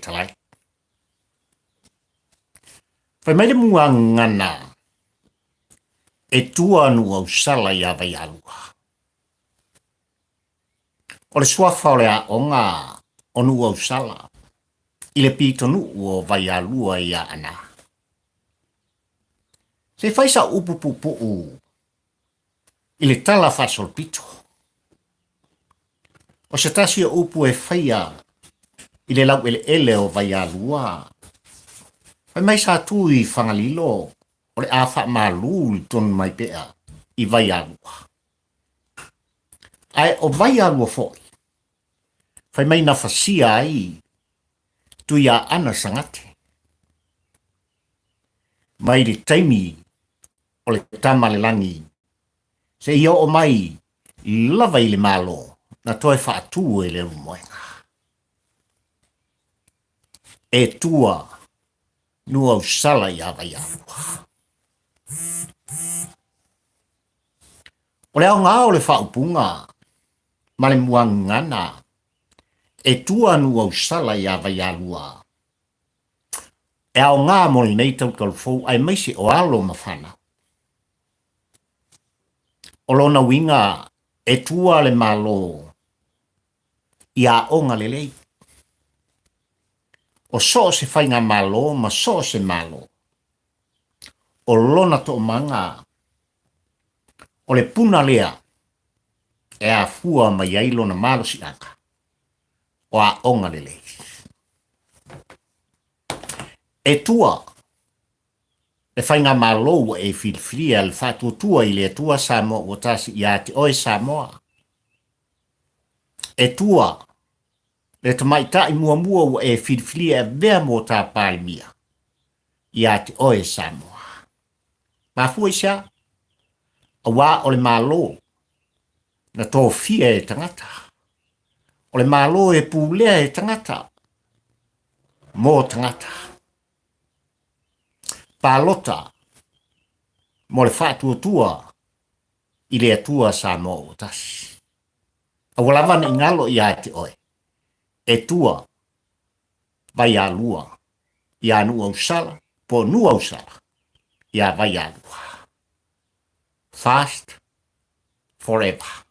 Fetalai. Fai mai le muagagana e tua Nuuausala iā Vaialua. O le suafa o le aoga o Nuuausala i le pitonuu o Vaialua i Aana. Se i fai sau upu puupuu i le tala faasolopito. O se tasi o upu e faia i le laueleele o Vaialua, fai mai sa tu i Fagalilo o le a faamalu i tonu mai pea i Vaialua. Ae o Vaialua foi, fai mai na fasia ai Tuiaana Sagate mai le taimi o le Tama le Lagi seia oo mai lava i le Malo na toe faatu e Leulumoega. E tua Nuuausala iā Vaialua. O le aoga o le faaupuga ma le muagagana e tua Nuuausala iā Vaialua e aoga mo lenei tautalufou aemaise o alo ma fanau. O lona uiga e tua le Malo i aoga lelei. O so o se faigamalo ma so o se Malo, o lona toomaga o le puna lea e afua mai ai lona malosiaga o aoga lelei. E tua le faigamalo ua e filifilia le faatuatua i le Atua Samoa ua tasi ia te oe Samoa. E tua le tamaitai muamua ua e filifilia e avea mo ta Palemia ia te oe Samoa. Mafua i se a? Aua o le Malo na tofia e tagata. O le Malo e pulea e tagata mo tagata. Palota mo le faatuatua i le Atua Samoa ua tasi. Aua lava ne i galo ia te oe, e tua Vaialua iā Nuuausala po o Nuuausala iā Vaialua. Fast forever.